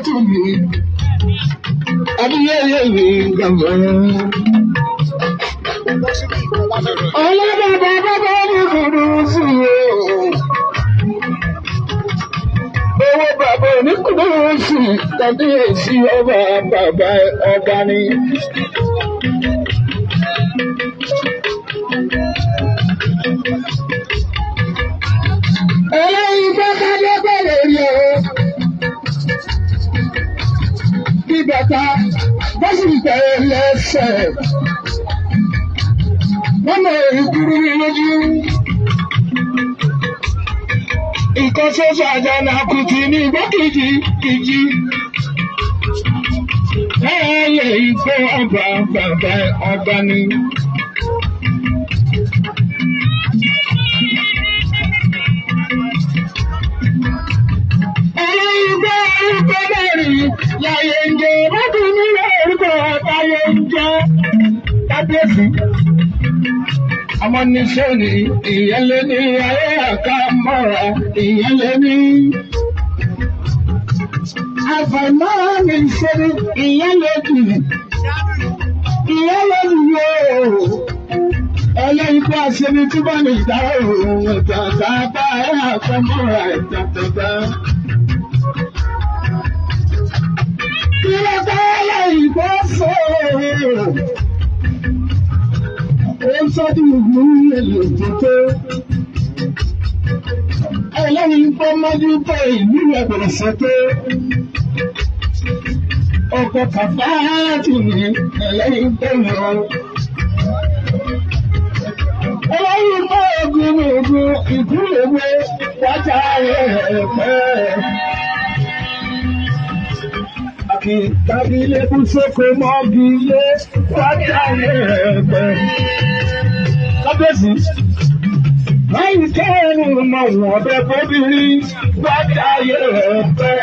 tù mí. Adúyẹyẹ mi gbàgbọ́. Ọlọ́bàbà bàbá mi kùdù sí o. Owó bàbá mi kùdù sí tàbí èsì ọba bàbá ọba ni. Ẹlẹ́yin fẹ́ ká dẹ́gbẹ́ lórí o. Bí bàtà bá sì tẹ̀ lẹ́sẹ̀. Wọ́n mọ ìkúrú mi lójú. Nǹkan ṣoṣo àjànà kùtì ní igbákejì kejì. Láàyè ìfẹ́ ọba bàbá ọba ni. Ẹlẹ́yin gbọ́ orúkọ mẹ́rin láyé ń jẹ́ mọ́tò mi lórúkọ táyé ń jẹ́ kábíyèsí. Ọmọ níṣẹ́ ni ìyẹn lé ní ayé àká mọ́ra ìyẹn lé ní. Àfàìmọ́ níṣẹ́ ni ìyẹn lé jù ìyẹn lé jù yóò. Ẹlẹ́yin pé àṣẹni tí bá lè dá òun ìtàtà bá ẹ̀ àká mọ́ra ìtàtàtà. Kí ló dé lẹ́yìn tó sọ̀rọ̀? Ó ń sọ́dún ìlú èlò tó. Ẹlẹ́yin tó mọ́jú pé ìlú ẹ̀bẹ̀rẹ̀ sọ́tẹ́. Ọkọ̀ kàfáàtì ní ẹlẹ́yin tó lọ. Ẹlẹ́yin tó ogun ogun ìkúlẹ̀wé wájà rẹ̀ pẹ́. Àkìtàbílẹ̀ kú sóko mọ́gi lé wájà rẹ̀ pẹ́. Kábíyèsí. Láyé kẹ́rin mọ̀ wọ́n bẹ fóbìnrin wájà rẹ̀ pẹ́.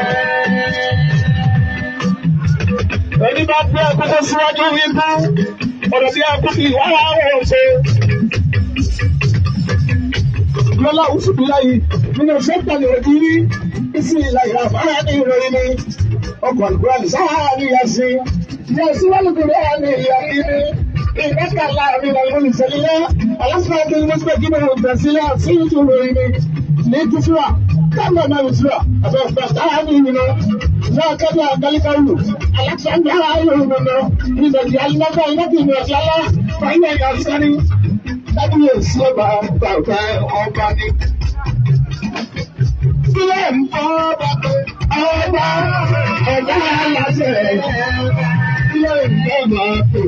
Ẹni bá gbé akókó síwájú wípé ọ̀rọ̀ bí akókó ìwárà rẹ̀ ṣe. Lọ́lá Ùsùbíláyì nínú sẹ́ńtà lè rí rí sí ìlà ìràfáà ní ìròyìn ni ọkọ̀ àlùkùránì sáà ní ìyàsí. Ìyàsí wà lókè ní ìyá kíní. Ìgbẹ́kẹ̀lá mi nà lórí ìṣẹ̀lẹ̀ aláṣẹ kí ní mọ́sílẹ̀ kí ní ìtẹ̀sílẹ̀ sí ìròyìn ni ní túfúrà káàmù náà ìtura àfẹ́fẹ́ táà ní ìrìnà náà kẹ́bí àgbálíkàlù aláṣẹ ìrìnà ìrìnà ìrìnà ìrìnà ìrìnà fàyẹ̀ ìyàsẹ́ni kábíyèsí ọba bàbá ọba ni. Ilé ń bọ́ bàbá ọba ọ̀gá aláṣẹ ilé ń bọ́ bàbá.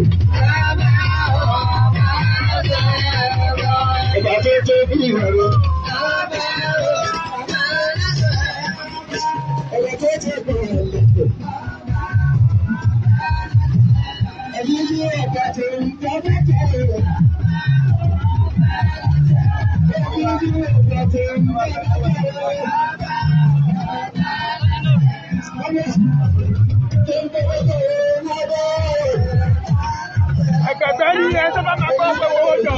Ọba tó tó bí ìrọ̀rùn. Ọba tó tó bí ìrọ̀rùn. Ẹni ní ọba tó ń bọ́ bàbá rẹ̀. Ẹni ní ọba tó ń bọ́ bàbá rẹ̀. Ẹgbẹ̀gbẹ́ ní ẹ tó bá máa gbọ́ pé owó jọ.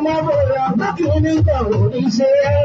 Ọmọ bòrò bákì ní kọ̀rọ̀ ní ṣe é.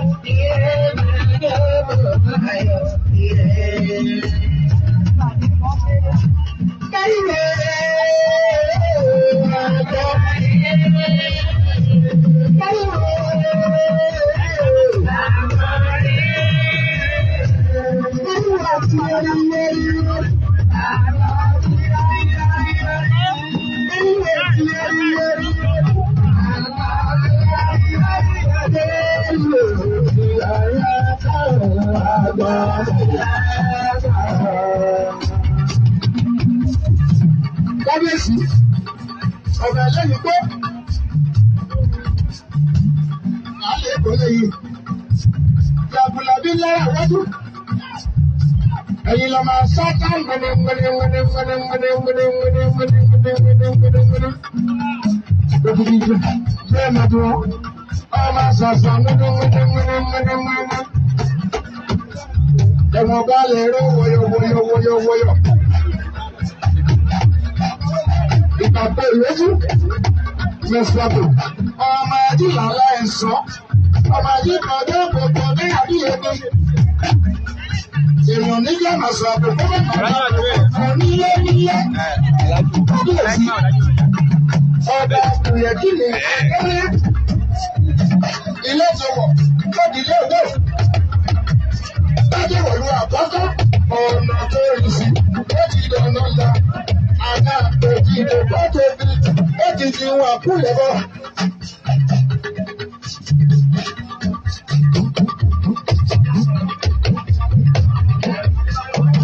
Kábíyèsí, ọ̀gá ẹlẹ́yìn pé àlẹ́ èkó lẹ́yìn làbùlàbí lára wájú. Ẹ̀yin lọ máa sátá wẹ́nẹ́ wẹ́nẹ́ wẹ́nẹ́ wẹ́nẹ́ wẹ́nẹ́ wẹ́nẹ́ wẹ́nẹ́ wẹ́nẹ́ wẹ́nẹ́ wẹ́nẹ́ wẹ́nẹ́. Òkùnkùn jù bẹ́ẹ̀ máa dùn ọ́. Ọmọ sàṣà wẹ́nẹ́ wẹ́nẹ́ wẹ́nẹ́ wẹ́nẹ́ wẹ́nẹ́. Ẹ̀wọ̀n bá lè ró wọyọ wọyọ wọyọ wọyọ. Ìpàpẹ́ ìrẹ́jú mẹ́sàbò. Ọmọ ẹ̀dínlá láìsàn. Ọmọ ẹ̀dínlá ọdún gbogbo ní àbíyẹ̀dẹ́. Èèyàn nígbà máa sọ àbùkù mẹ́ta nílé nílé. Kábíyèsí ọba ìyẹ̀kìnì akẹ́lẹ́ ilé tó wọ̀ lọ́dìlé òde. Bájẹ́wọ̀lú àkọ́kọ́ ọ̀nà tó rí sí ó ti dọ̀nà la. Àná òjì ìdòkó tó fi ó ti di wọn àkúlẹ̀ bọ̀.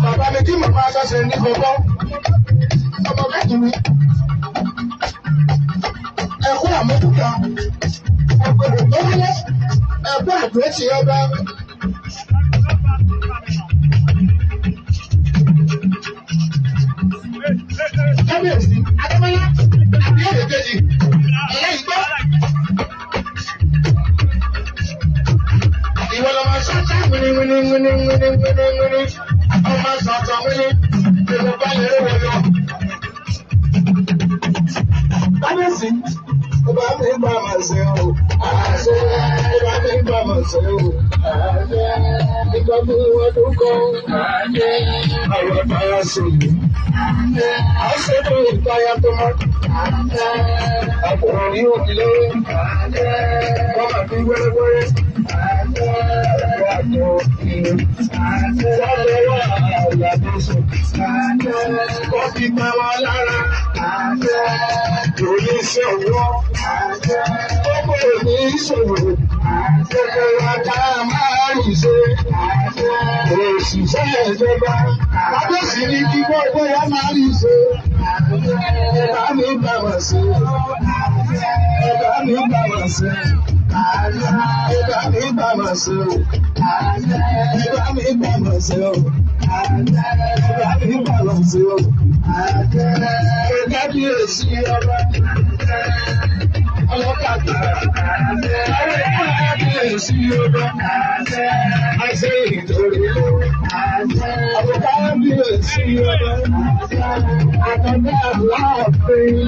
Bàbá mi kí màmá aṣọ́ṣe ní kọ̀ọ̀kan. Ọmọ káàkiri. Ẹ̀kú àmójútó. Ọ̀gbẹ̀rẹ̀ tó wáyé. Ẹ̀kú àdúrótì ọba. Kábíyèsí, Adébáyá, Àbíyèrè kejì, ẹlẹ́yìn gbọ́. Ìwọ lọmọ sátá wíní wíní wíní wíní wíní wíní. Ọmọ sọ̀tọ̀ wíní. Èrò bá lè rí wọlé. Kábíyèsí, ọba mi bá máa ṣe o. Àṣẹ ọba mi bá máa ṣe o. Àṣẹ ìgbà fún ọdún kan. Àṣẹ àwọn báyà ṣe yìí. Àṣẹ tó ìtayà tó mọ́. Àkùrọ̀ ní òkìlẹ̀. Wọ́n máa fi wẹ́rẹ́wẹ́rẹ́. Wọ́n fi pa wá lára. Oníṣẹ́ ọwọ́. Gbogbo oníṣòwò. Gbogbo wa ká máa rìn ṣe. Òṣìṣẹ́ ìjọba. Kábíyèsí ní kí gbogbo wa máa rìn ṣe. Ẹ̀bá mi bá wà sí. Ẹ̀bá mi bá wà sí. Ẹ̀bá mi bá wà sí. Ẹ̀bá mi bá wà sí. Ẹ̀bá mi bá wà sí. Kábíyèsí ọba. Ọlọ́kàtà. Kábíyèsí ọba. Àṣẹ ìtòrí. Àwọn kábíyèsí ọba. Àtàndá aláàfin.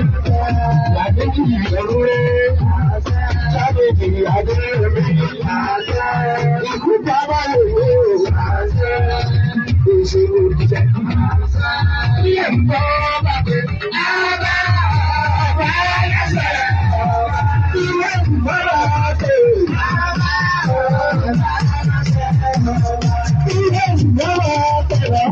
Làdéjì ìrúré. Sábẹ̀dì Adéyẹmí. Ikú bàbá yòówó. Òṣèlú ìjẹ. Ilé ń bọ́ bàbá. Àbá àbá lẹ́sẹ̀. Ilé ń bọ́ bàbá. Ilé ń bọ́ bàbá.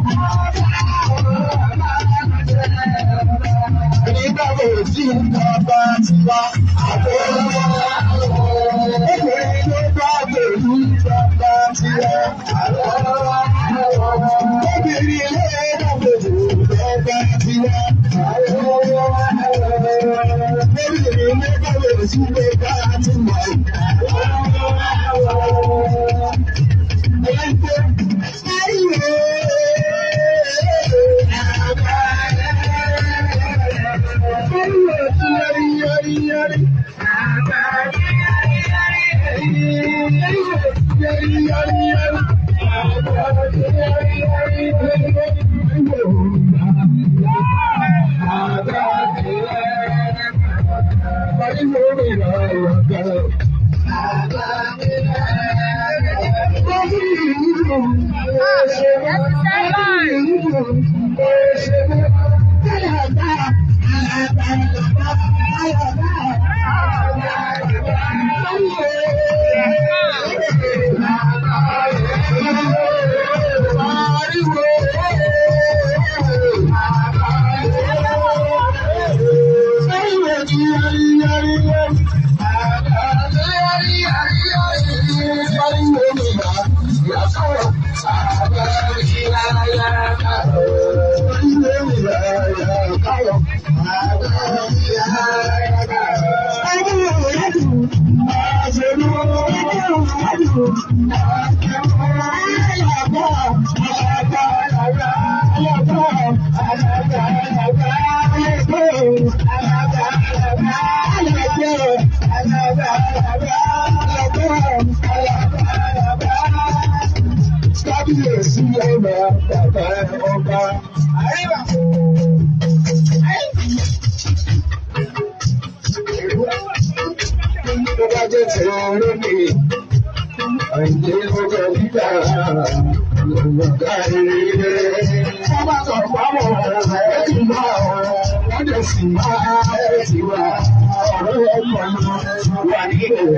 Nígbà wo tí bàbá ti wá obìnrin ló bá pẹ̀lú bàbá ti wá. Obìnrin ló bá pẹ̀lú bàbá ti wá. Obìnrin ló bá pẹ̀lú bàbá ti wá. Kábíyèsí ọba bàbá ọba. Tó bá jẹ́ ti ọ̀rẹ́ mi, àìjẹ́ ọjọ́ gbígbà ọ̀gá rere. Wọ́n bá sọ pamọ́ ẹ̀ ti máa wọ́n dẹ̀ sì máa ẹ̀ ti wá. Ọ̀rọ̀ ọmọ wà nílẹ̀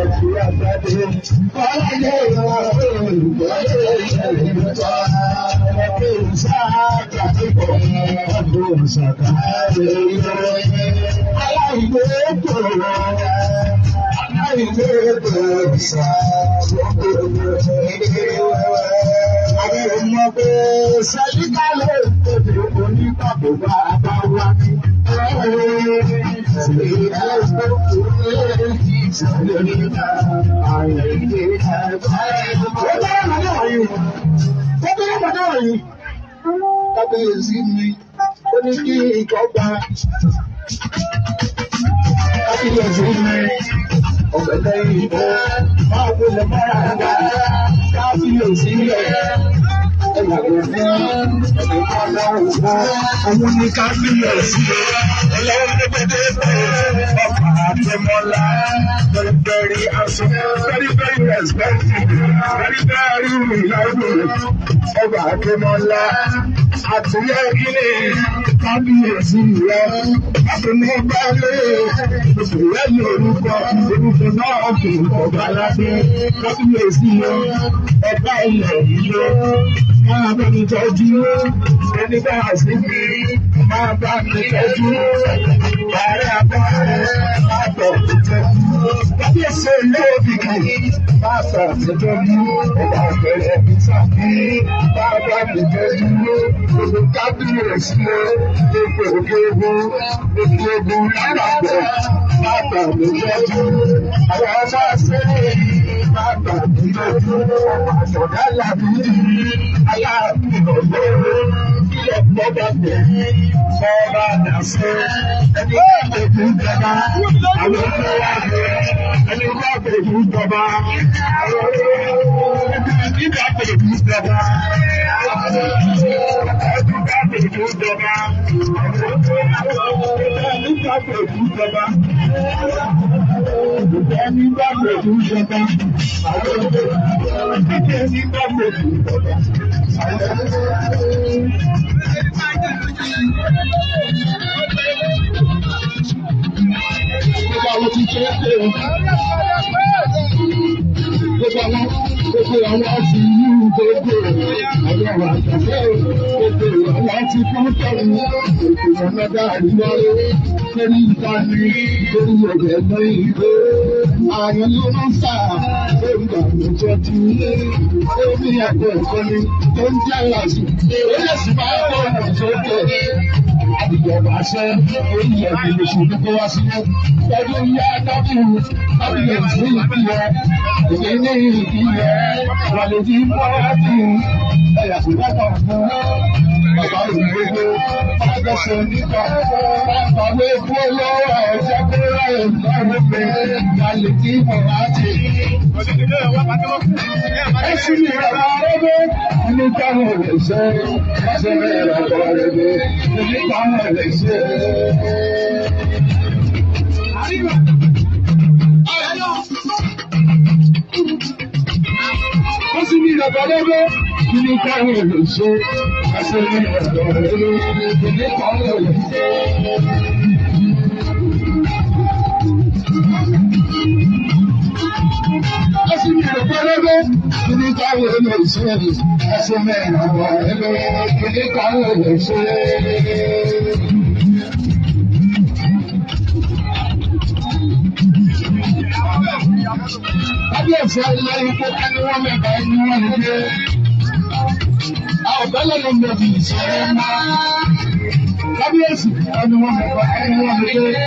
ẹ̀kú àgbàdo. Bọ́lájẹ́ ìwà Kábíyèsí mi, ó ní kí ìkọ́gbà. Kábíyèsí mi, ọ̀gbẹ̀lẹ̀ ìbò, máa wọlé mọ́ra dá. Kábíyèsí rẹ̀, ẹ̀yàwó fún ẹ̀ka lọ́wọ́. Òun ní kábíyèsí ẹlẹ́gbẹ̀dẹ̀ ọkọ̀ àtẹmọ́lá. Very, very handsome, very, very respectful, very, very reliable. Ọba Akínmọ́lá, àtúnyẹ kíni kábíyèsí rẹ̀. Akínmọ́lá lé oṣù rẹ̀ ní orúkọ, orúkọ náà kò ọba aládé. Kábíyèsí rẹ̀, ọba ilẹ̀ yìí máa bá mi tọ́jú, ẹni bá a sí mi, máa bá mi tọ́jú. Ààrẹ àbá máa bọ̀ mi tọ́jú. Kábíyèsí olóòbìkì máa bá mi tọ́jú. Ọba àgbẹ̀rẹ̀ mi sàbí máa bá mi tọ́jú. Gbogbo kábíyèsí gbogbo òkè ogun, gbogbo ogun lápapọ̀ máa bá mi tọ́jú. Àwọn ọmọ àṣẹ máa bá mi tọ́jú. Ọmọ àtọ̀dá làbí aláàbí ọ̀gbọ́n kílẹ̀ gbọ́dọ̀ bẹ̀ ọba dàsẹ́ ẹni bá bẹ̀rù jọba àwọn ọmọ wa bẹ̀ ẹni bá bẹ̀rù jọba àwọn ẹni bá bẹ̀rù jọba ẹni bá bẹ̀rù jọba ẹni bá bẹ̀rù jọba ẹni bá bẹ̀rù jọba ẹni bá bẹ̀rù jọba. Gbogbo àwọn ti ṣe é pé o. Gbogbo àwọn ti yí gbogbo àwọn ọ̀rọ̀ àgbàfẹ́ gbogbo àwọn ti kún tẹ̀lé gbogbo ọ̀nà dáàrí wáyé lórí ìtàní lórí ọ̀gẹ̀ lórí ìgbé. Ààyè ló máa ń sà lórí àwùjọ tí ó ní àgbẹ̀ ìkọ́ni tó ń jẹ́ àlàsì. Ó lè sì máa ń bọ̀ ọ̀nà sókè. Ìjọba àṣẹ orí ẹ̀mí lóṣù tó kó wá sílẹ̀. Pẹ̀lú ìyá tábìlì tábìlì ìpìlẹ̀, èdè ní ìpìlẹ̀, wàlẹ̀ tí bọ́ọ̀dì, ẹ̀yà sí lọ́kàn fún bàbá ògbógbó, ọgọ́sọ̀ nípa bàbá epo lọ́wọ́ ẹ̀jẹ̀ kó ráyè lọ́wọ́ pé wàlẹ̀ tí bọ́ọ̀dì. Ẹ̀sìn ní ìrọ̀lẹ́ ọ̀rẹ́gbẹ́ ní káwọn lè ṣe, ṣe ìrọ̀lẹ́ ọ̀rẹ́gbẹ́ ní káwọn lè ṣe. Ó sì ní ìrọ̀lẹ́ ọ̀rẹ́gbẹ́ Kí ni káwọn lè ṣe? Ẹsẹ̀ mi ọ̀dọ̀ rẹ̀ kí ni káwọn lè ṣe? Ẹsẹ̀ mi ọ̀dọ̀ rẹ̀ kí ni káwọn lè ṣe? Ẹsẹ̀ mi ọ̀dọ̀ rẹ̀ kí ni káwọn lè ṣe? Kábíyèsí ayé pé ẹni wọ́n mẹ́ta ẹni wọ́n lè dé. Àbẹ́lẹ̀ ló ń bẹ̀ fi ìṣẹ̀lẹ̀ máa. Kábíyèsí ẹni wọ́n mẹ́ta ẹni wọ́n lè dé.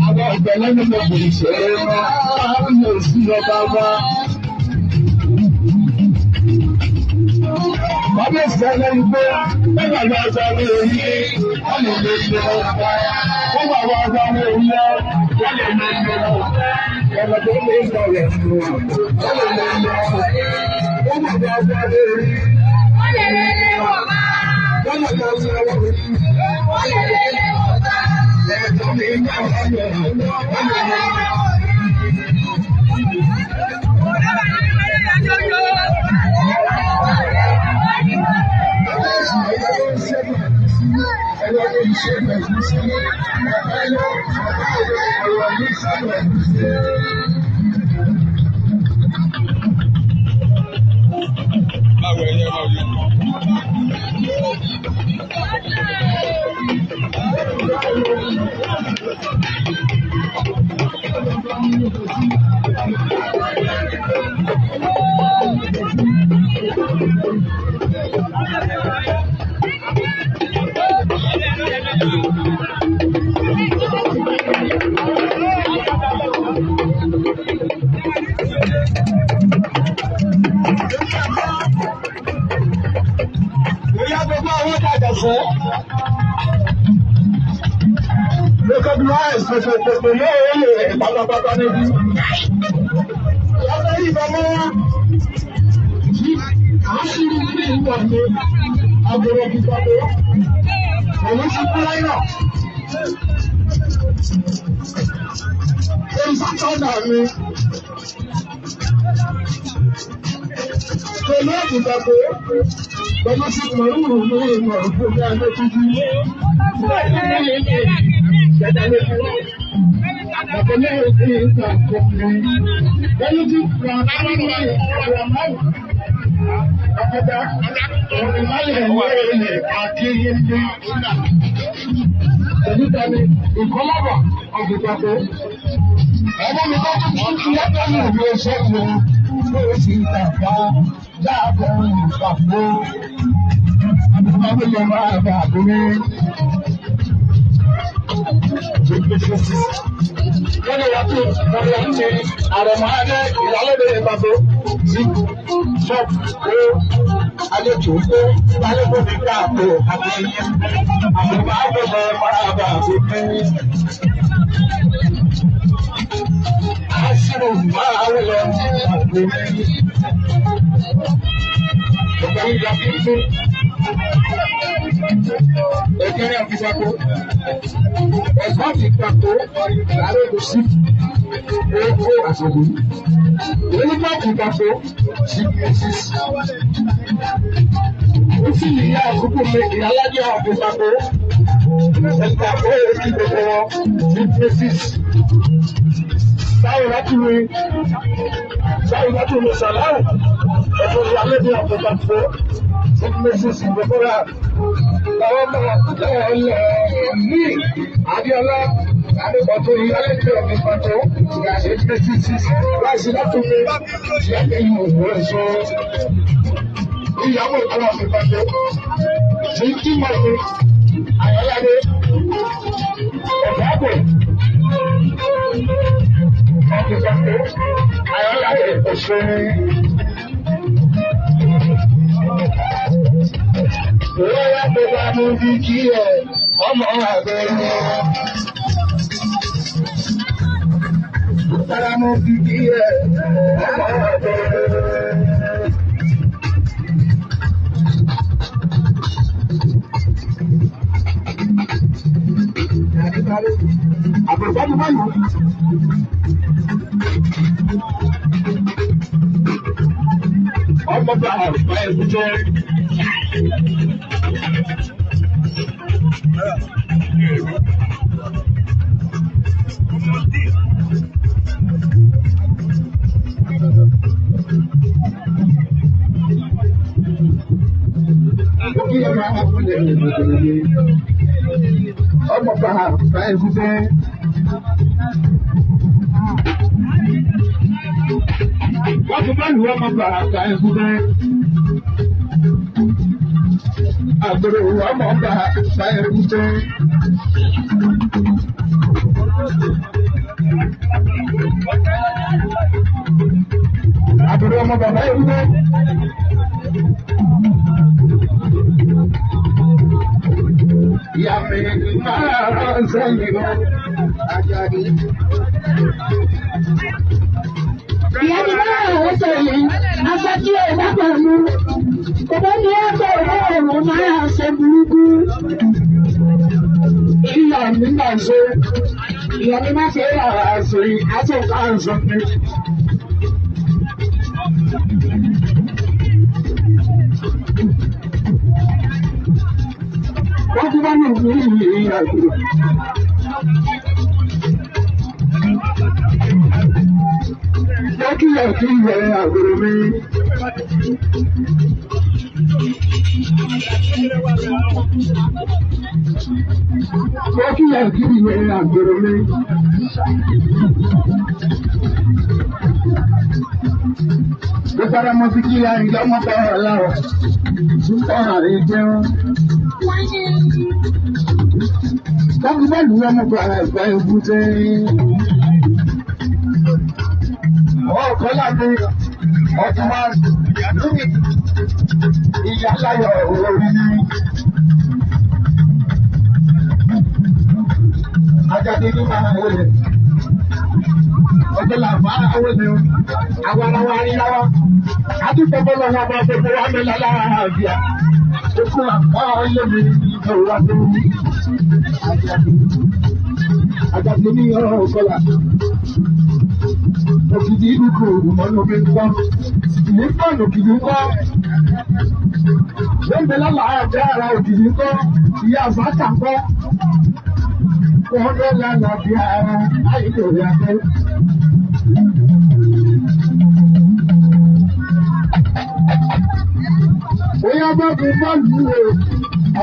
Àwọn ọ̀gbẹ́lẹ̀ ló ń bẹ̀ fi ìṣẹ̀lẹ̀ máa. Kábíyèsí ọba wa. Kábíyèsí ayé pé bẹ́ẹ̀ bá ọjà ní orí wọ́n lè lè lè ọba. Wọ́n bá wá ọjà ní orí wọ́n lè lè lè ọba. Ọ̀nà tó lè lọ rẹ̀ wọ́n lè lè lọ. Wọ́n bá wá ọjà ní orí. Wọ́n lè lè lè wọ̀ bá. Wọ́n lè lọ sí ọwọ́ orí. Wọ́n lè lè lè wọ̀ bá. Ẹ̀ẹ́dọ́ mi ń bá wọn lọ. Wọ́n lè lè lọ. Báwo ẹ̀yẹ máa wí? Ìyá gbogbo àwọn ìtajà fún. Recognize pẹ̀pẹ̀pẹ̀ lóòrè pátápátá níbí. Lábẹ́ ìbámu, àṣírí ní ìgbà mi, agbèrè ìgbàgbọ́, òun ti kú láyọ̀. Olùsátọ́nà mi, pẹ̀lú ìgbàgbọ́, pẹ̀lú sí mọ̀rúurú ní ìmọ̀ òfin ẹgbẹ́ tuntun. Ọmọ mi tó tún tún lọ́tọ̀ ní ìwé iṣẹ́ mi ló sì tàbá dáàbò ìpàpọ̀. Àbúrò mi máa bá àbúrò. Wọ́n lè wá tó ọ̀rọ̀ ń ṣe àrẹ̀mọ́adé ìyálóde ìbàbò sí ṣọ́ọ̀bù ó àlejò ó alẹ́kọ̀ọ́ ní káàpọ̀ àti ẹ̀yẹ àbùbá àbọ̀bọ̀ maraba àbùkù. Aṣírò máa ń lọ àbùkù. Ọ̀gá ń gba fífún. Ẹ̀kẹ́rẹ́ àfisàkó. Ẹ̀gbọ́n ti pàtó àrẹ́kù sí owó àṣọ̀gbọ́n. Onígbà ti pàtó sí mrs. Ó sì ìyá àkókò mi ìyálájẹ́ àfisàkó. Ẹ̀ka àkóyè sí gbogbo wọn sí mrs. Sáyọ̀ láti rí Sáyọ̀ láti rí Sàláwù. Ẹ̀fọ́ ìyálẹ́bí àfisàkó sí mrs. Ìgbẹ́kọ̀rà. Làwọn ọmọ ẹlẹ́ ní Adéọlá Adébọ̀tò ìyálẹ́bí àfisàkó sí mrs. Láìsí láti rí ìyálẹ́bí òwúrọ̀ ìyàwó ìkọlọ́ àfisàkó sí kí mọ̀ ní Ayọ̀ládé Ọ̀gáàbò àfisàkó Ayọ̀ládé Òṣèré. Lọ́yà tó bá mú bí kí ẹ ọmọ àgbẹ̀rẹ̀. Bára mú bí kí ẹ ọmọ àgbẹ̀rẹ̀. Àbùrùbá ti báyìí. Ọmọ Ọmọ bá àgbà ẹ̀kú jẹ́. Ọmọ bá àgbà ẹ̀kú jẹ́. Wọ́n ti bá lù ọmọ bá àgbà ẹ̀kú jẹ́. Àgbèrè ọmọ bá àgbà ẹ̀kú jẹ́. Àgbèrè ọmọ bàbá ẹ̀kú jẹ́. Ìyá mi máa rán sẹ́yìn lọ. Àjàdí. Ìyá mi máa rán sẹ́yìn, aṣọ tí ò bá pẹ̀lú. Bàbá mi á bẹ̀rẹ̀ ọ̀rọ̀ máa ṣe burúkú. Ìyá mi máa ṣe. Ìyá mi máa ṣe àṣẹ àṣẹ àṣẹ mi. Wọ́n ti bá mi ní ìyá àgbèrè. Jẹ́ kí ẹ̀ kí ẹ̀ àgbèrè mi. Jẹ́ kí ẹ̀ kí ẹ̀ àgbèrè mi. Gbogbo ara mo fi kí àyìnlá ọmọ bá wà láwọ̀. Súnpọ̀ àrí jẹun. Dájú bá lù ọmọ bá ẹgbẹ́ ewu jẹ́. Ọkọ̀ láti ọdún wa lórí ìyá láyọ̀ orí. Ajáde ní máa wọlé. Ọjọ́ làbá wọlé o. Àwọn ará wa rí láwa. Adúgbò bọ́lá wọn bá gbogbo wa mẹ́lá lára àbíà. Okun àpá ọlọ́mi ìjọba tó ní. Ajáde ní ọ̀rọ̀ kọlà. Òkìdí ìdúkò mọ́nú mi ń kọ́. Ìlú ń bọ̀ òkìdí ń kọ́. Lẹ́gbẹ̀ẹ́ lálàá àjẹ́ ara òkìdí ń kọ́. Ìyá àfáàkà ń kọ́. Wọ́n fẹ́ lálàá bí ara láìpẹ́ òwe abẹ́. Bóyá bá fi bọ́ọ̀lù wo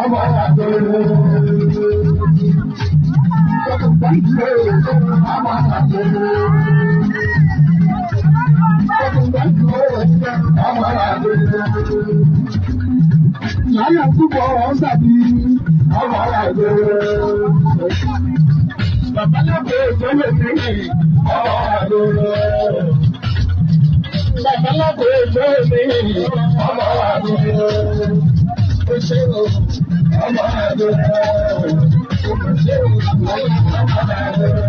ọmọ àgbẹ̀rẹ̀. Bọ́ọ̀lù wo ọmọ àgbẹ̀rẹ̀. Láyà púpọ̀ ọ̀hún tàbí ọmọ àgbẹ̀rẹ̀. Bàbá lábẹ́ ìjọba ní ọmọ àgbẹ̀rẹ̀. Bàbá lábẹ́ ìjọba ní ọmọ àgbẹ̀rẹ̀. Ó ṣe o, ọmọ àgbẹ̀rẹ̀. Ó ṣe o, ọmọ àgbẹ̀rẹ̀.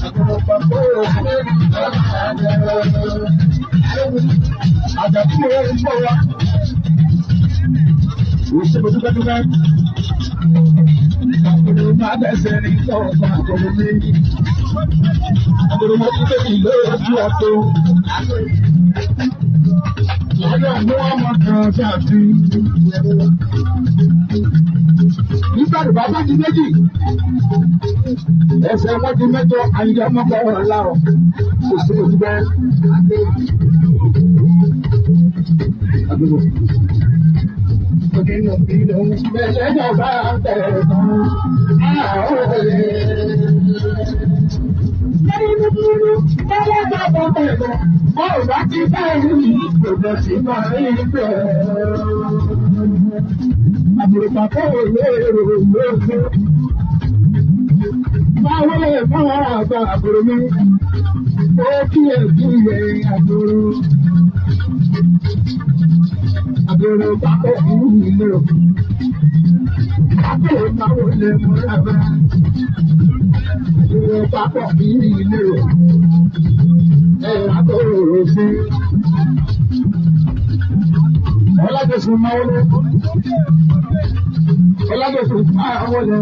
Àgbẹ̀rẹ̀ pàpọ̀ ọmọ àgbẹ̀rẹ̀. Àjàkú rẹ̀ ń bọ̀ wá. Òṣèlú dúpẹ́dúpẹ́. Àgbèrè máa bẹ̀sẹ̀ ní ọ̀gbọ̀n àgbèrè mi. Àgbèrè máa ti tẹ̀lé ìlú ojú ọ̀tọ̀. Lọ́dọ̀ mú ọmọ kan ṣáàtì. Nígbà tó bá di méjì. Ẹsẹ̀ wọn di mẹ́jọ, àyìnbá ọmọ kan wọ̀ láàrọ̀. Òṣèlú dúpẹ́. Àgbèrè. Àbúrò pápọ̀ ìlú ìlú. Àbúrò báwo lè múra bá? Àbúrò pápọ̀ ìlú ìlú. Ẹ̀rọ àbúrò fún. Ọlájọsùn máa wọlé. Ọlájọsùn máa wọlé.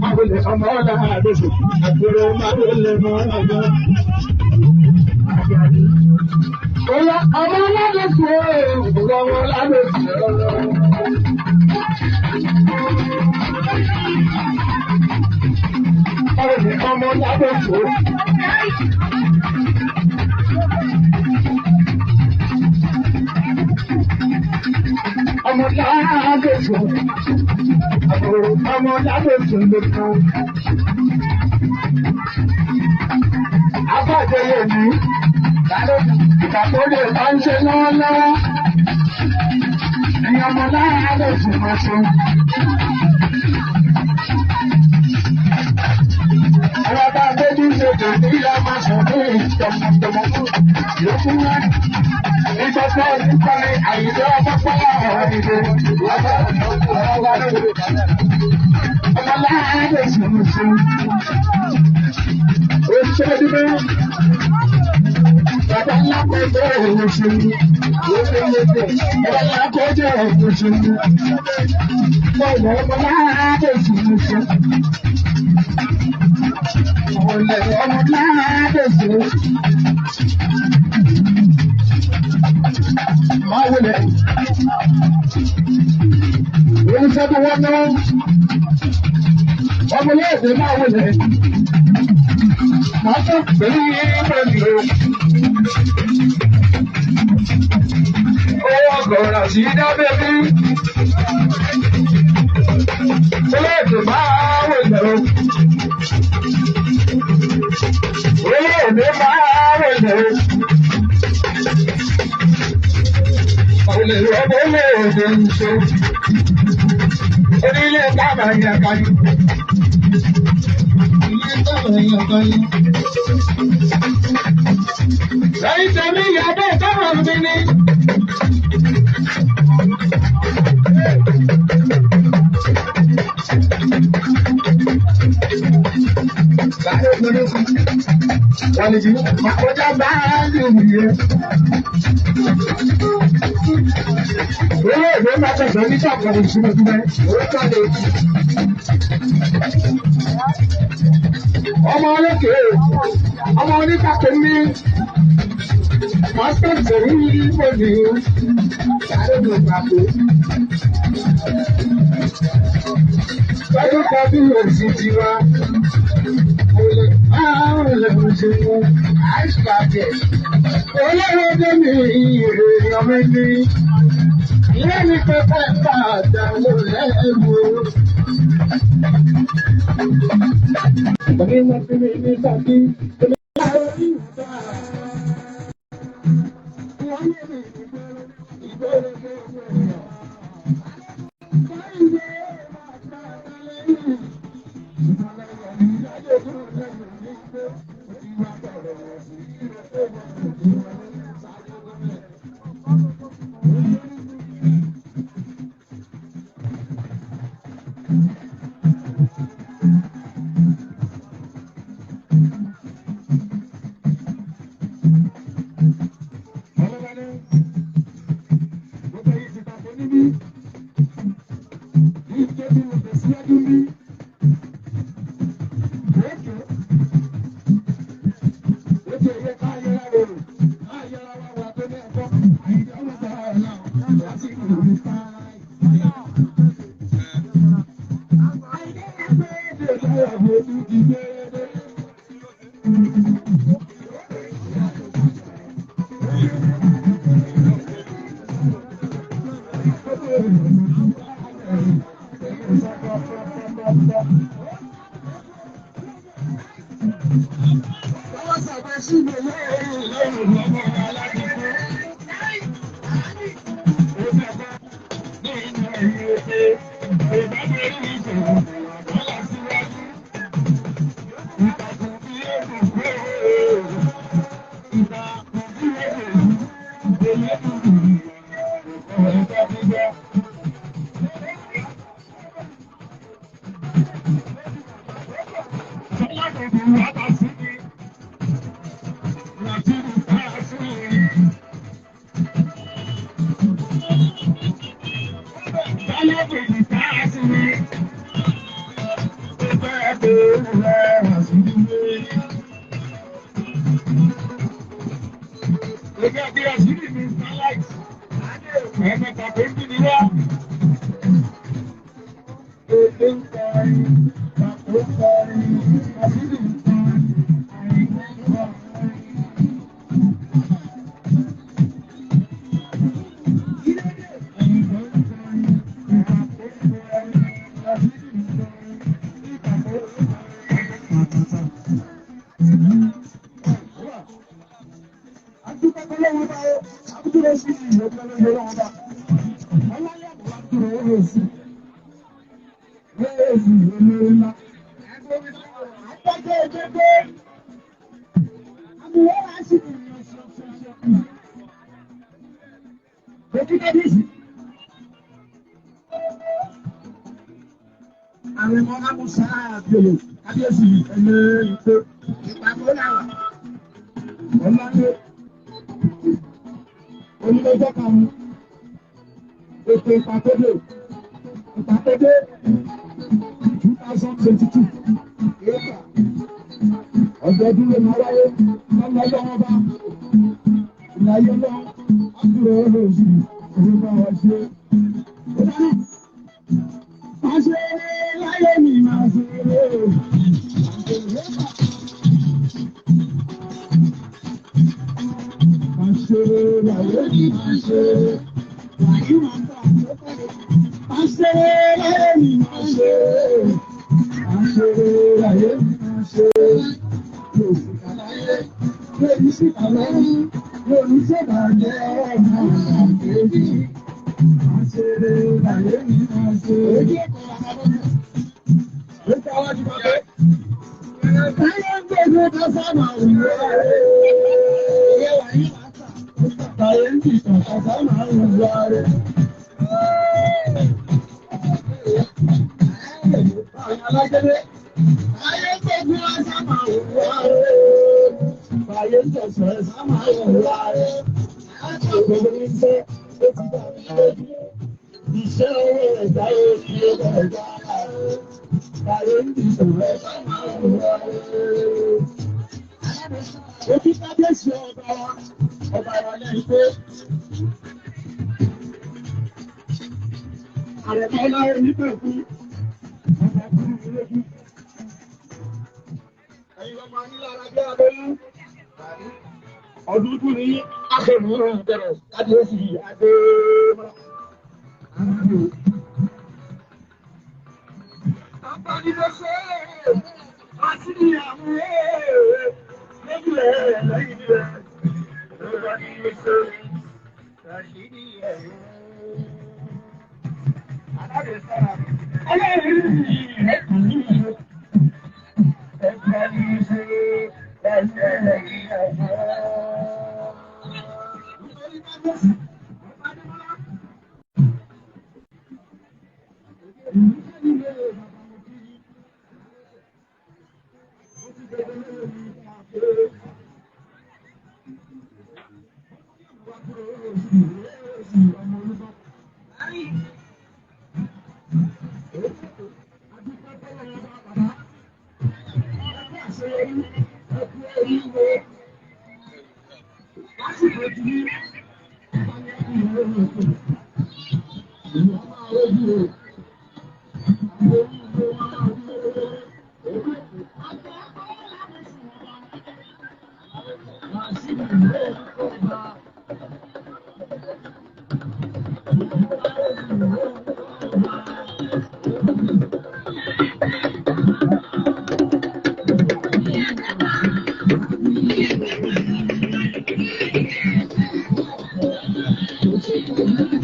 Máa wọlé ọmọ ọlá àdóṣù. Àbúrò máa wọlé múra bá. Ọlá ọmọ aládùúgbò ọmọ aládùúgbò. Ọmọ aládùúgbò. Ọmọ aládùúgbò. Ọmọ aládùúgbò lókun. Afáàjẹyẹ mi. Ìtàkùn lè bá ń ṣe lọ́wọ́lọ́wọ́. Ẹ̀yin ọmọ láàárọ̀ sì máa ṣe. Àwọn bá gbójú ṣe kò ní ìyá máa sọ ní ìtọ̀mọ̀tọ̀mọ̀ lókun náà. Ìjọba ìdúpẹ́ ní àyíká ọmọpọ́lá ọ̀rọ̀ ìdè. Ọmọ láàárọ̀ sì máa ṣe. Ó ṣe é dúró. Bàbá ńlá kọjá òun ṣe ní. Bàbá ńlá kọjá òun ṣe ní. Bọ́ọ̀lù ọmọ láàárọ̀ sì ń ṣe. Ọ̀lẹ̀ ọmọ láàárọ̀ sì ń ṣe. Máa wọlé. Òun sẹ́gun wọn náà. Ọmọ léèdè máa wọlé. Màá tó pẹ̀lú pẹ̀lú. Owó ọgọ̀rọ̀ sí dábẹ́ bí. Olóòtú máa wò lò. Olóòtú máa wò lò. Olè ọmọ olóòtú ń ṣe. Onílé káàmà yẹn káyọ̀. Ilé káàmà yẹn káyọ̀. Lẹ́yìn tẹ̀mí ìyàbẹ̀ tọ́rọ̀ mi ni. Àkọjá bá lè yẹ. Owó ìwé máa tẹ̀sán ní sàkóso ìṣúná tó bẹ́ẹ̀. Owó kàlẹ̀. Ọmọ olókè ọmọ oníkàkẹ́ ní pásítọ̀ ní ìpòlì sáré ló gbàgbé. Lọ́dún kan bí òsì ti wá. Olóòdé mi èèyàn méjì. Ilé mi pẹ́pẹ́ padà ló lẹ́rù. Ìgbàgbé wọn fi mi ní sàkí. Thank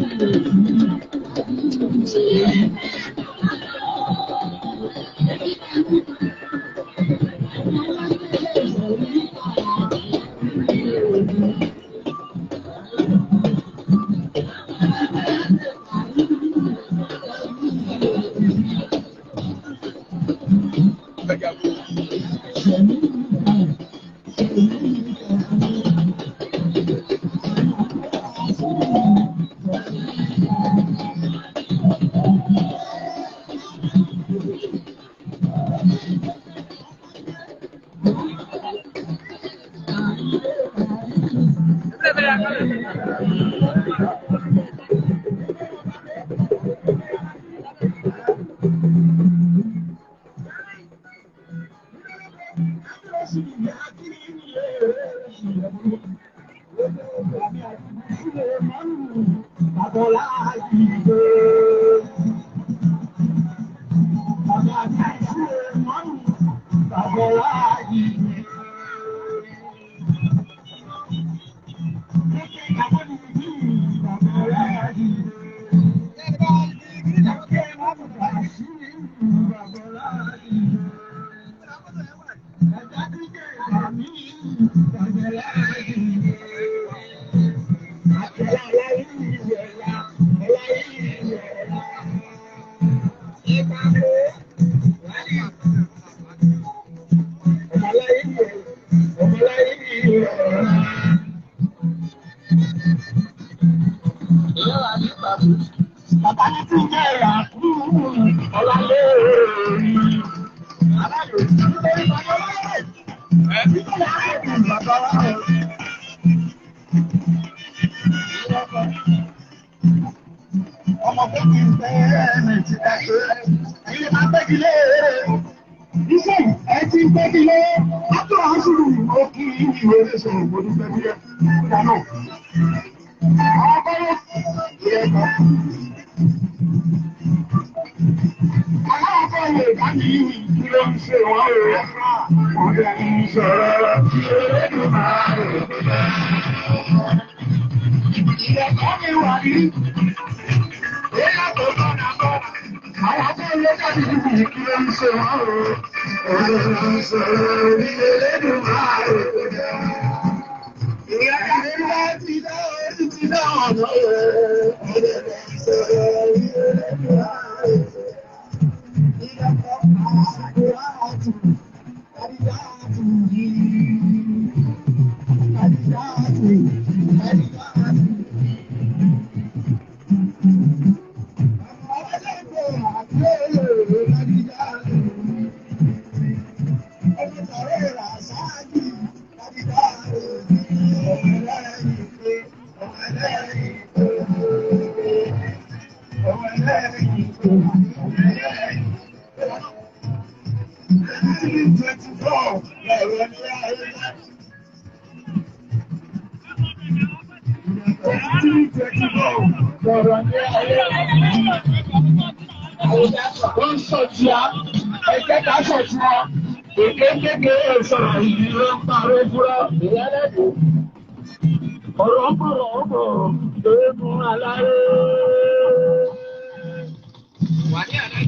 you. Bàbá Ọláyé. Bàbá ní tí ń jẹ́ ìyàkú ọ̀làlẹ́ òòrùn. Aláyò nítorí bàbá ọlọ́rẹ̀. Nítorí àárẹ̀ bàbá ọlọ́rẹ̀. Ọmọ tó kì í fẹ́ ẹ̀mí ti ká ṣe ilé máa gbẹ́gi lé. Iṣẹ́ yìí ẹ ti ń gbẹ́gi lé. Látọ̀ àṣùrù ó kí ìwé sọ̀rọ̀ mo dúpẹ́ bí ẹ dáná. Àwọn akọ́lé ìrẹ́kọ̀ọ́. Aláwọ̀ lè bá ní kí ló ń ṣe wọ́n o. Wọ́n lè ń sọ̀rọ̀ tí elédùn máa rò. Ìyẹ̀kọ́ mi wà ní. Èyí tó tọ́nà bọ́ra. Àwọn akọ́ ló jáde níbi kí ló ń ṣe wọ́n o. Wọ́n lè ń sọ̀rọ̀ tí elédùn máa rò. Ìyẹ̀kọ́ mi wá ti dá orí ti dá ọ̀nà rẹ̀. Wọ́n lè ń sọ̀rọ̀ tí elédùn máa rò. Wọ́n sọ̀tì á, ẹ̀jẹ̀ ká sọ̀tì á, èké kékeré sọ̀rọ̀ ìdí ló ń parọ́ fúrọ́ ìyálẹ́dùn. Ọ̀rọ̀ ń bọ̀rọ̀ ń bọ̀ eégún aláré. Wà ní àná.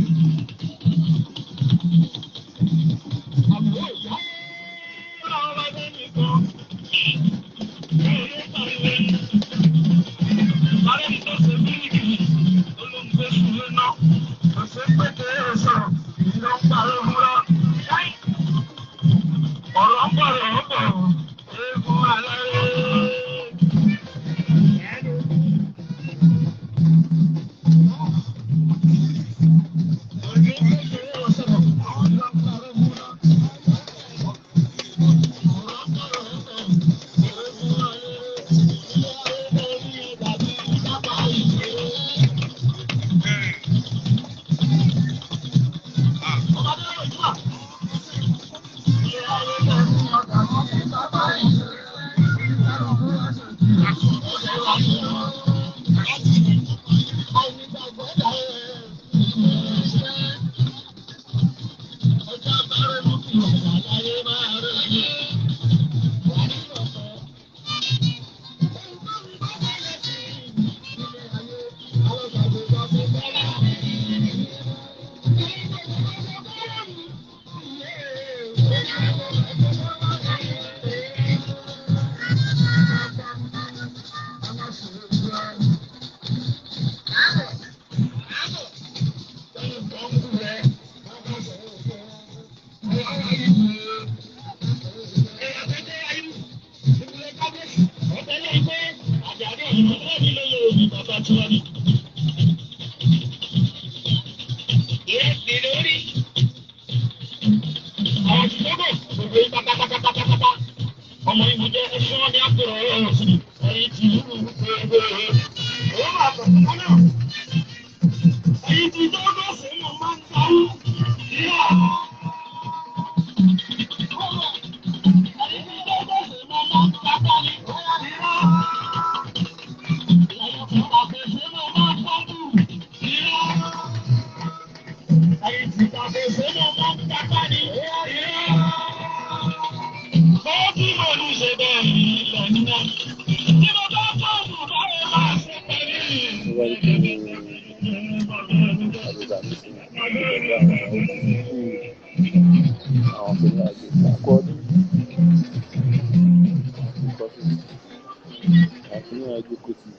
Àbúrò ìyá. Ọlọ́run bá dé nìkan. Ní ilé pariwo. Alẹ́ ní tó ṣe bíríkì. Olóńgbé sùn lé náà. Ọ̀sẹ̀ pékeré sọ̀rọ̀ ìdí ló ń parọ́ fúrọ́. Ọ̀rọ̀ ń bọ̀rọ̀ ń bọ̀ eégún aláré. Ọmọ ìmọ̀jẹ́ ẹ̀ṣọ́ ní àpẹẹrẹ ọ̀rọ̀ sí ẹ̀yìn tí ìlú gbogbo òun àtọ̀kọ́ náà. Ẹ̀yìn tí tó tó sí mọ̀ máa ń darí ìyá. Ẹ̀yìn tí tó tó sí mọ̀ máa ń dáká ní ìyá. Ẹ̀yìn tí àfẹsẹ̀ mọ̀ máa ń fọ́nbù ìyá. Ẹ̀yìn tí àfẹsẹ̀ mọ̀ máa ń dáká ní ìyá. nísìnyí pẹ̀lú àwọn old school àwọn kìnìún àgbẹ̀ Makurdi kọfí àwọn kìnìún àgbẹ̀ kòtì.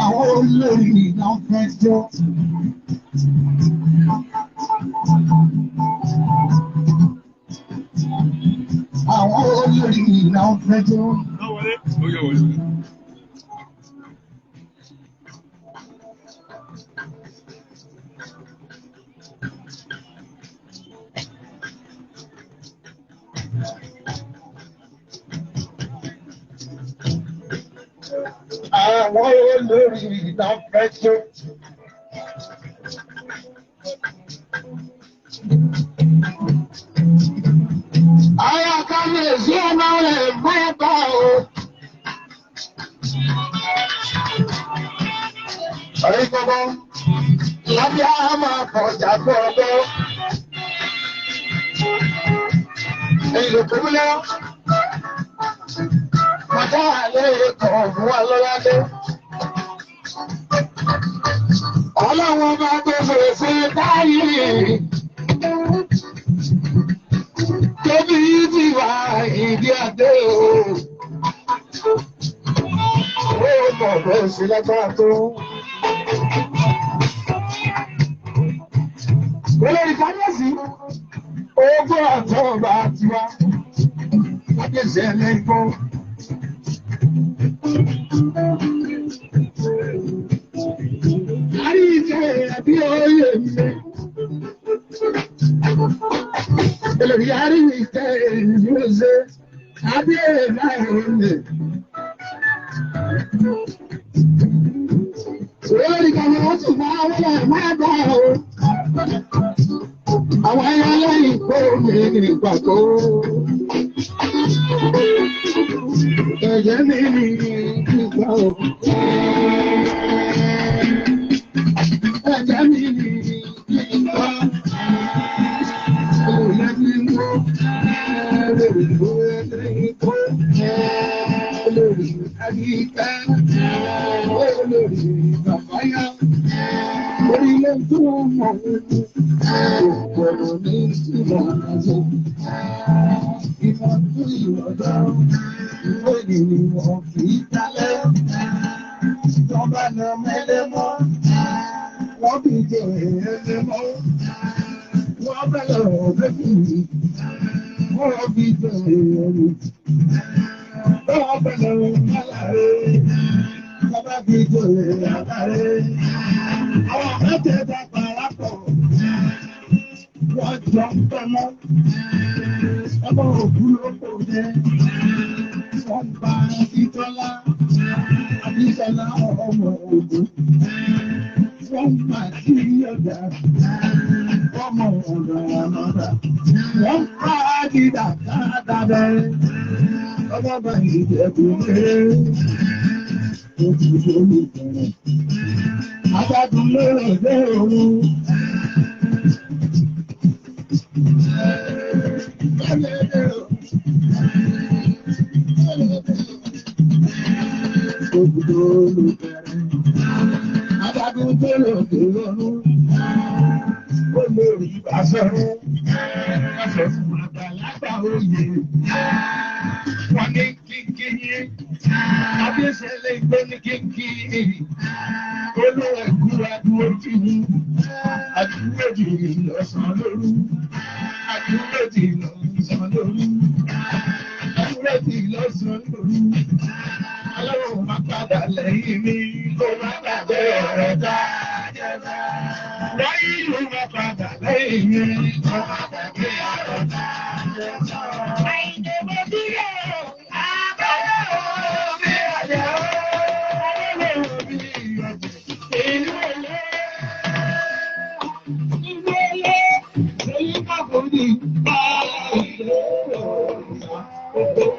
Àwọn olórí náà fẹ́ jọ. Àwọn olórí náà fẹ́ jọ. Àwọn olórí náà fẹ́ jọ. Àwọn kábíyèsí ọmọ rẹ̀ mẹ́ta o. Ọ̀rẹ́ gbogbo, lábẹ́ á máa kọjá gbọ́gbọ́. Èyí ló kú lọ. Bàbá àlẹ́ ètò ọ̀fun wa lọ́ládé. Ọlọ́run ọba tó fèrèsé báyìí. Tóbi ti wà ìdí adé o. Ó mọ̀ bẹ́ẹ̀ sí lágbára tó. Olórí kábíyèsí, ogún ọ̀tọ̀ ọba tiwa. Kábíyèsí ẹlẹ́gbọ́n. Àríjẹ àbí oyè mi. Olórí àríjẹ ìlú ṣe àbí èèmà òye. Olórí kan wọ́n tún máa wọlé máa bá o. Àwọn ẹyà lẹ́yìn kó mi nígbà tó. Ẹ̀jẹ̀ mi ní ìgbà o. Ẹ̀jẹ̀ mi ní ìgbà. Òye mi mú. Lórí lórí kó. Lórí àyíká. Lórí bàbáyá. Orílẹ̀ tó mọ̀ òkòrò ní ìmọ̀ àjò. Ìmọ̀ tó ìrọ̀dọ̀ ìwé ni wọ́n fi dálẹ̀. Tọ́ba na mẹ́lẹ́mọ́, wọ́n fi jẹ ẹlẹ́mọ́. Wọ́n bẹ̀rẹ̀ ọ̀bẹ fún mi, wọ́n fi jẹ ẹlẹ́mọ́. Wọ́n bẹ̀rẹ̀ ọ̀bẹ tọ́ba fi jẹ ẹlẹ́mọ́. Àwọn mẹ́tẹ̀ẹ̀ta parapọ̀, wọ́n jọ ń tẹ́mọ́. Ọmọ òkú ló kò jẹ́, wọ́n bá Akíntọ́lá, Akíntọ́lá ọmọ ògùn. Wọ́n bá sí ọ̀dà, ọmọ ọ̀dà àmọ́dà. Wọ́n bá dídà dáadáa, ọmọ bá ìjẹ̀bù rẹ̀. Ó ti lórí ìbẹ̀rẹ̀. Adágún lóró dé òru. Òbúdó olùbẹ̀rẹ̀. Adágún tó lòdì lọ́rùn. Olórí Bàṣọ̀run. Bàṣọ̀run àgbàlagbà oyè. Wọ́n ní kíkí yín. Kábíyèsí ẹlẹ́gbẹ́ ní kíkí yín. Olúwa ìkúra dúró tì mí. Àdúró tì mí lọ́sàn-án lóru. Àdúró tì mí lọ́sàn-án lóru. Lọ́sàn-án lóru. Ọlọ́run má padà lẹ́yìn mi. Kó má gbàgbé ọ̀rọ̀ tá a jẹ bá. Láyé ìlú má padà lẹ́yìn mi. Kó má gbàgbé ọ̀rọ̀ tá a jẹ bá. Àìjẹ́ mo bí ọ̀rọ̀ àbáyọ̀ mi àjẹ́ ọ̀rọ̀ mi ìyọ̀jẹ̀. Ìlú ẹ̀lẹ́. Ìlú ẹ̀lẹ́. Èyí má kò ní bá ìlú ọ̀rọ̀.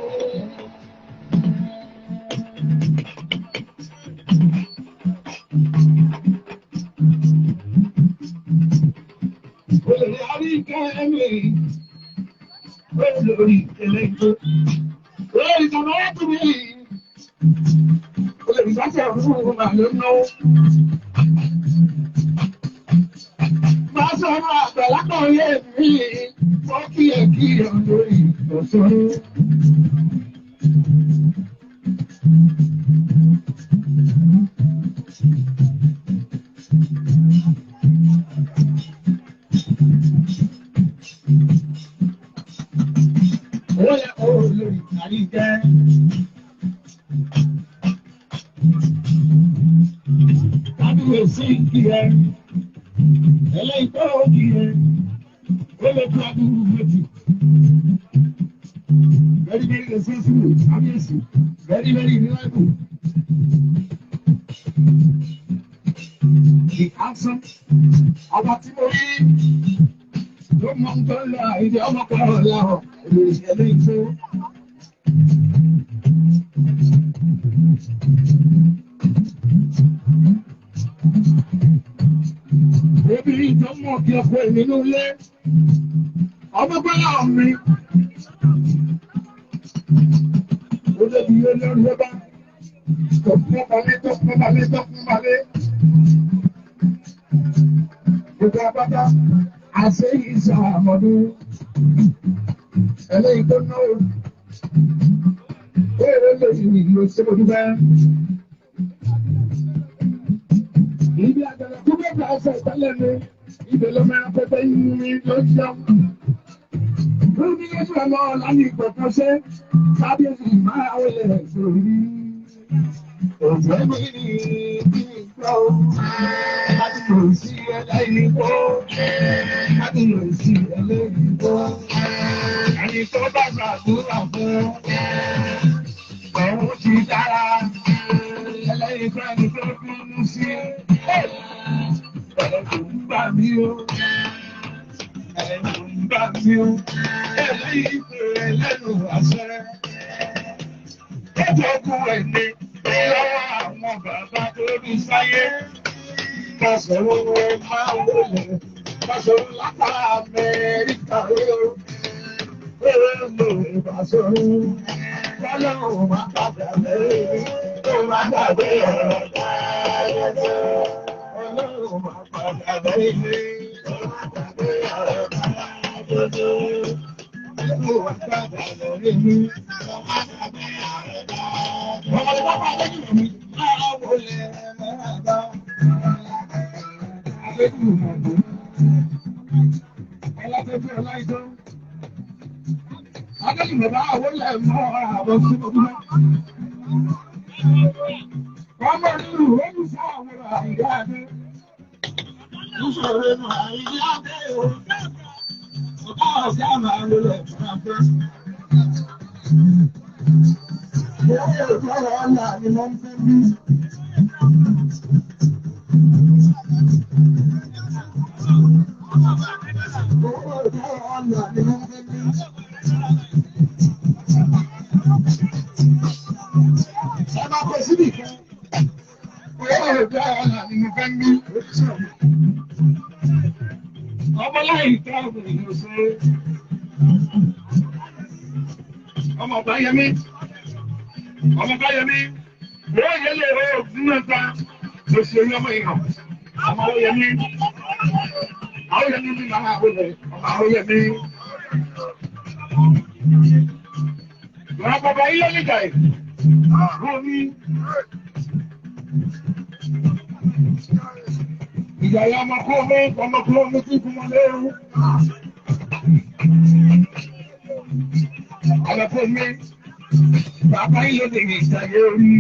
Olórí àríkẹ́ mi, olórí ẹlẹ́gbẹ́, olórí tàbí mi, olórí sáṣẹ̀ fún ọmọ ló náwó. Máa sọ̀rọ̀ àgbàlagbà yé mi, wọ́n kí ẹ kí ẹ lórí ọ̀sán. Wọ́n yẹ olórí àríkẹ́. Kábíyèsí kí ẹ, ẹlẹ́yìn tó kí ẹ, ó lè tó adúrú méjì. Very very responsible, kábíyèsí, very very reliable. The handsome, ọba tí mo rí ló mọ ń tó ń lọ ìdí ọmọkùnrin ọ̀la olórí ẹlẹ́yìn tó. Obìnrin tó mọ̀ kí ọkọ ẹ̀ nínú ilé, ọmọ gbọ́dọ̀ mi. Ó débi olórí ọba, tó fún balẹ̀, tó fún balẹ̀, tó fún balẹ̀. Gbogbo apáta, àṣẹ ìṣàmọ̀dún, ẹlẹ́yìn tó náwó. Ó yẹ lóṣù ìlú ṣé mo dúpẹ́. Ibi àgbàlá tó bẹ́ẹ̀ bá ṣe ìtẹ́lẹ̀ mi, ibẹ̀ ló máa pẹpẹ yìí ló jẹun. Lórí ní oṣù ọmọ láyé ìpẹ̀kan ṣe, kábíyèsí máa wọlé sórí. Òjò mi ní ìgbà ó, kábíyèsí ẹlẹ́yìn kó, kábíyèsí ẹlẹ́yìn kó. Ẹni tó bá ṣàdúrà fún, òun ti dára. Ẹlẹ́yìn tó ẹni tó bínú sí. Ẹ̀rù ń bà mí o. Ẹ̀rù ń bà mí o. Ẹlẹ́yìn tó ẹlẹ́nu àṣẹ. Ẹjọ́ kú ẹni lọ́wọ́ àwọn bàbá tó ní sáyé. Kọ̀sọ̀rọ̀ máa wọlé. Kọ̀sọ̀rọ̀ látà Amẹ́ríkà o. Èrè ló ìbásọ̀rọ̀. Lọ́lọ́run máa padà lẹ́yìn. Ó máa gbàgbé ọ̀rọ̀ dáadáa. Ọlọ́run máa padà lẹ́yìn. Ó máa gbàgbé ọ̀rọ̀ dáadáa. Ọlọ́run máa padà lẹ́yìn. Ó máa gbàgbé ọ̀rọ̀ dáadáa. Ọmọdé pápá lẹ́yìn mi máa wọlé máa bá. Alẹ́kùn mọ̀gbọ́n. Ọlọ́tẹ́fẹ́ ọláìsàn. Adéyìn bàbá àwọn ilẹ̀ mọ́ àwọn sí gbogbo. Ọmọ rírù ó ń sá àwọn àìyá adé. Níṣòro inú àìyá adé o. Ọ̀gá ọ̀sẹ̀ àmà ló lẹ̀ fún afẹ́. Owó ìfọ̀rọ̀ ọ̀la ni wọ́n ń fẹ́ bí. Owó ìfọ̀rọ̀ ọ̀la ni wọ́n ń fẹ́ bí. Ẹ máa kọ síbì kan. Owó ìfọ̀rọ̀ ọ̀la ni mo fẹ́ bí. Ọmọ láì tọ́ ọ̀gbìn ìlú ṣe. Ọmọ ọba Yẹmí. Ọmọ ọba Yẹmí. Wọ́n yẹ lè rẹ ògùn mẹ́ta. Mo ṣe orí ọmọ ìhàn. Ọmọ Yẹmí. Àwọn Yẹmí ní màá wọlé. Ọmọ àwọn Yẹmí. Ìwọ̀n bàbá yìí ló níjà yìí. Wọ́n ní. Ìjà yà ọmọ kúrò mú ọmọ kúrò mú tí kú mọ́ lérú. Ọmọ kúrò mí. Bàbá yìí ló lè ṣàyẹ̀ orí.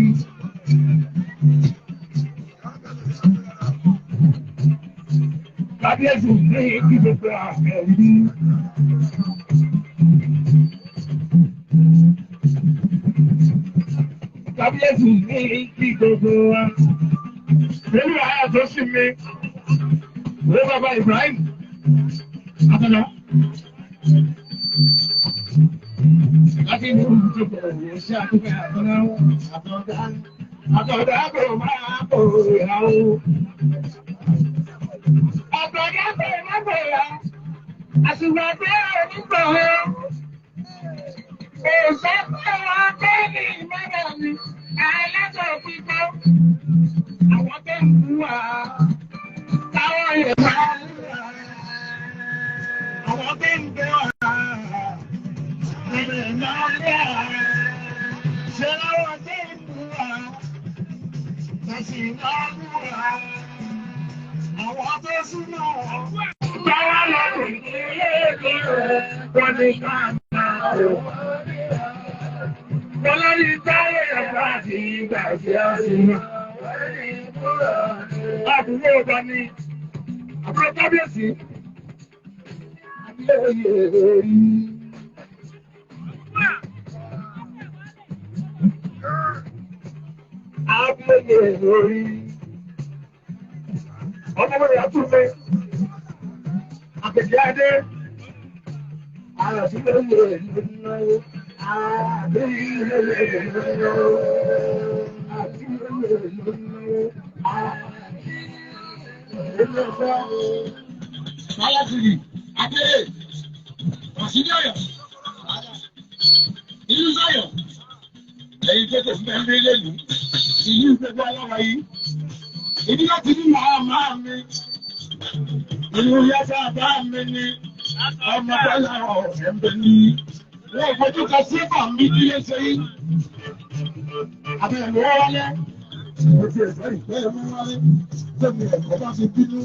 Kábíyèsí ní kí gbogbo àfẹ́ rí. Kábíyèsí ní kí gbogbo wa. Nínú àyà tó sì mi, wọ́n bàbá Ibrahim Àtàlà. Láti inú ìjọba òun ṣe àtúnfẹ́ àtọ́lá àtọ́dá. Àtọ̀dá kò máa kò yá o. Àtọ̀dá kò máa kò yá. Àṣùgbọ́n pé onígbà o. Òṣèpẹ̀ ọ̀kẹ́ ní ìmọ̀ràn mi. Aláṣọ pípọ́. Àwọn tó ń bú wa. Táwọn yẹn máa ń wà. Àwọn tó ń bẹ́ wà. Ẹ̀rẹ̀ máa ń bẹ́ wà. Ṣé láwọn tó ń bú wa? Ẹ̀sìn máa ń bú wa. Àwọn tó súnmọ́ wọn. Báwa lọ́dún ilé ìgbé rẹ̀ wọ́n ní ká máa wò. Bọ́lá ní táyé ẹ̀fọ́ àti ìgbà tí a sì mọ̀. Àbúrò ọba ni àbúrò kábíyèsí. Abúlé lórí. Ọmọ mi àtúnfẹ́. Àpèjì Adé. Àràsílẹ̀ lórí náwó. Àbílẹ̀ lórí náwó. Àbílẹ̀ lórí náwó. Alásìrì, Adé, Ọ̀sìnìọ̀yọ̀, ìlú Sáyọ̀, ẹ̀yin tó kò fún ẹgbẹ́ lẹ́nu, ìlú gbogbo aláwa yìí, ìdí láti ní màá máa mi, ìlú yàtọ̀ àbá mi ni, ọmọ bọ́lá ọ̀rẹ́ ń bẹ ní. Wọ́n fojú kan sí ẹ̀fà mi ní ẹsẹ̀ yìí. Àbẹ̀wò wọlé. Mo ti ẹ̀fọ́ ìfẹ́ ẹ̀mú wálé, tẹ̀mí ẹ̀kọ́ bá fi bínú.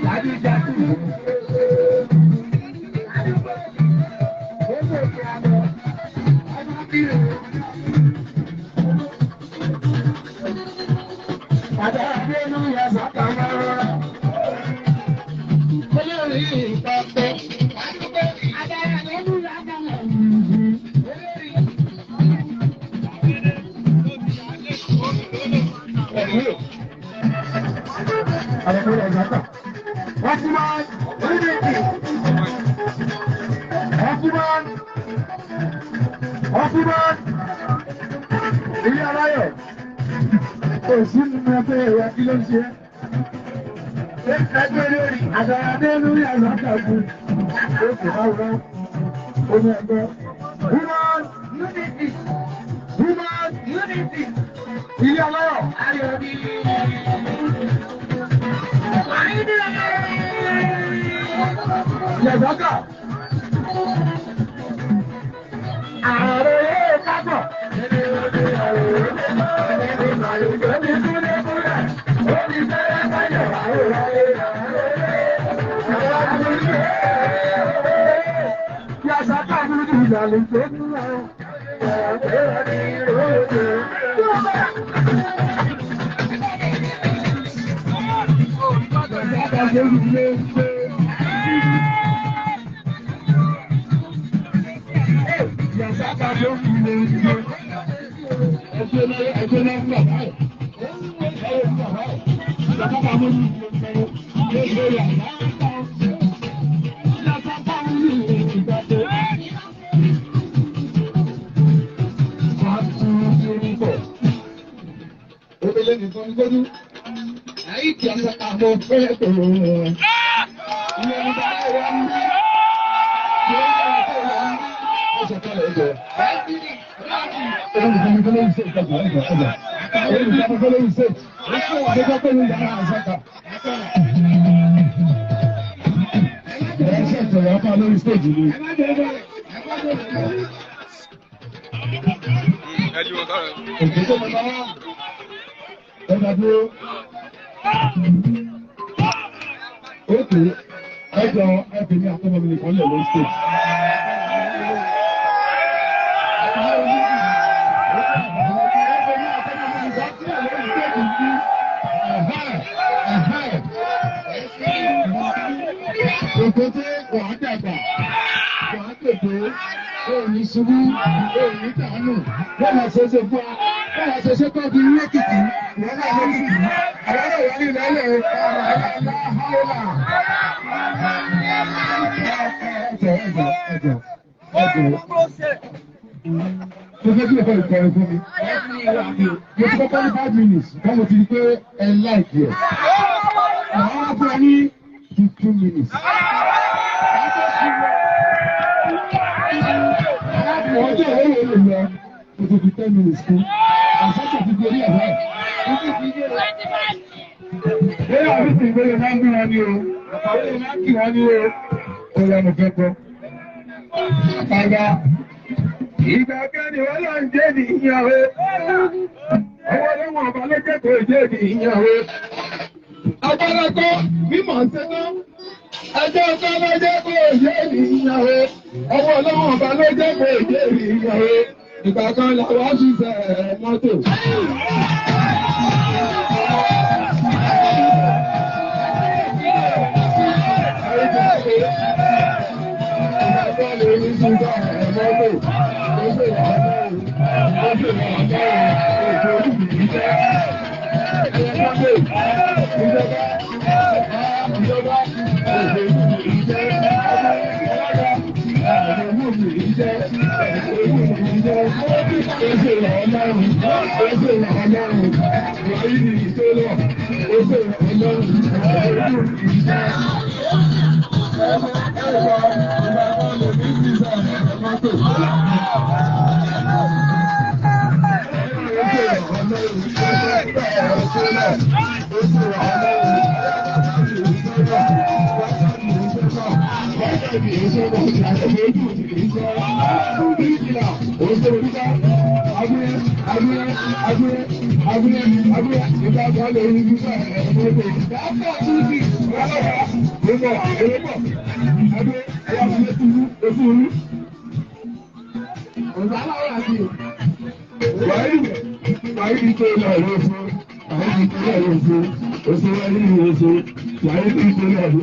Daddy, Ilé aláyọ̀, kò sí nínú ẹgbẹ́ ìwà kí ló ń ṣe é. Ẹgbẹ́ lórí àgbàyàdé lórí àgbàkàkù. Ó kò bá wọ́n, ó ní ẹgbẹ́. Woman unity! Woman unity! Ilé aláyọ̀, ayọ̀ ní. Yàgbákà. Ààrẹ kábọ̀. Wàyí tó lọ ló fún, wàyí tó lọ ló fún, oṣù wàyí ló fún, wàyí tó lọ ló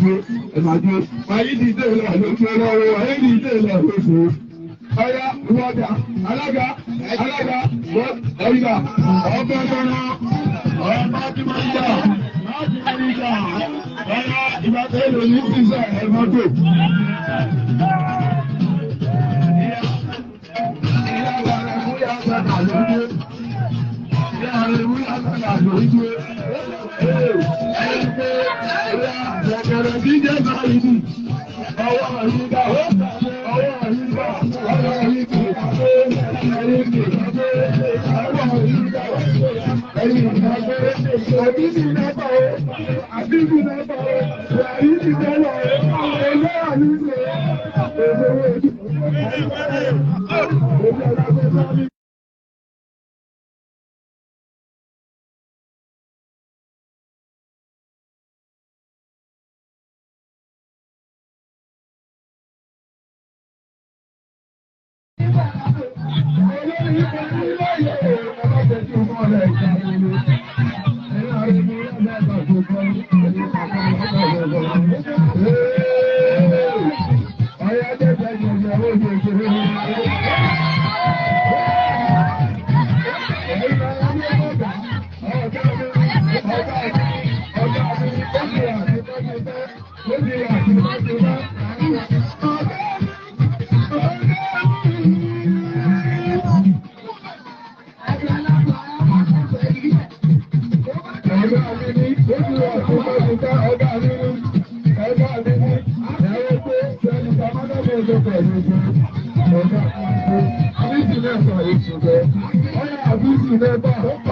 fún, ẹ̀màdó, wàyí tó lọ ló fún lọ́wọ́, wàyí tó lọ ló fún. Ọya ìwọ́dà, alága, alága, ẹ̀yà, ọ̀bẹ lọ́nà, ọ̀bá tí máa ń jà, láti máa ń jà, ọ̀yà ìbátan èlò ní sísẹ̀ ẹ̀mọ́tò. Thank you.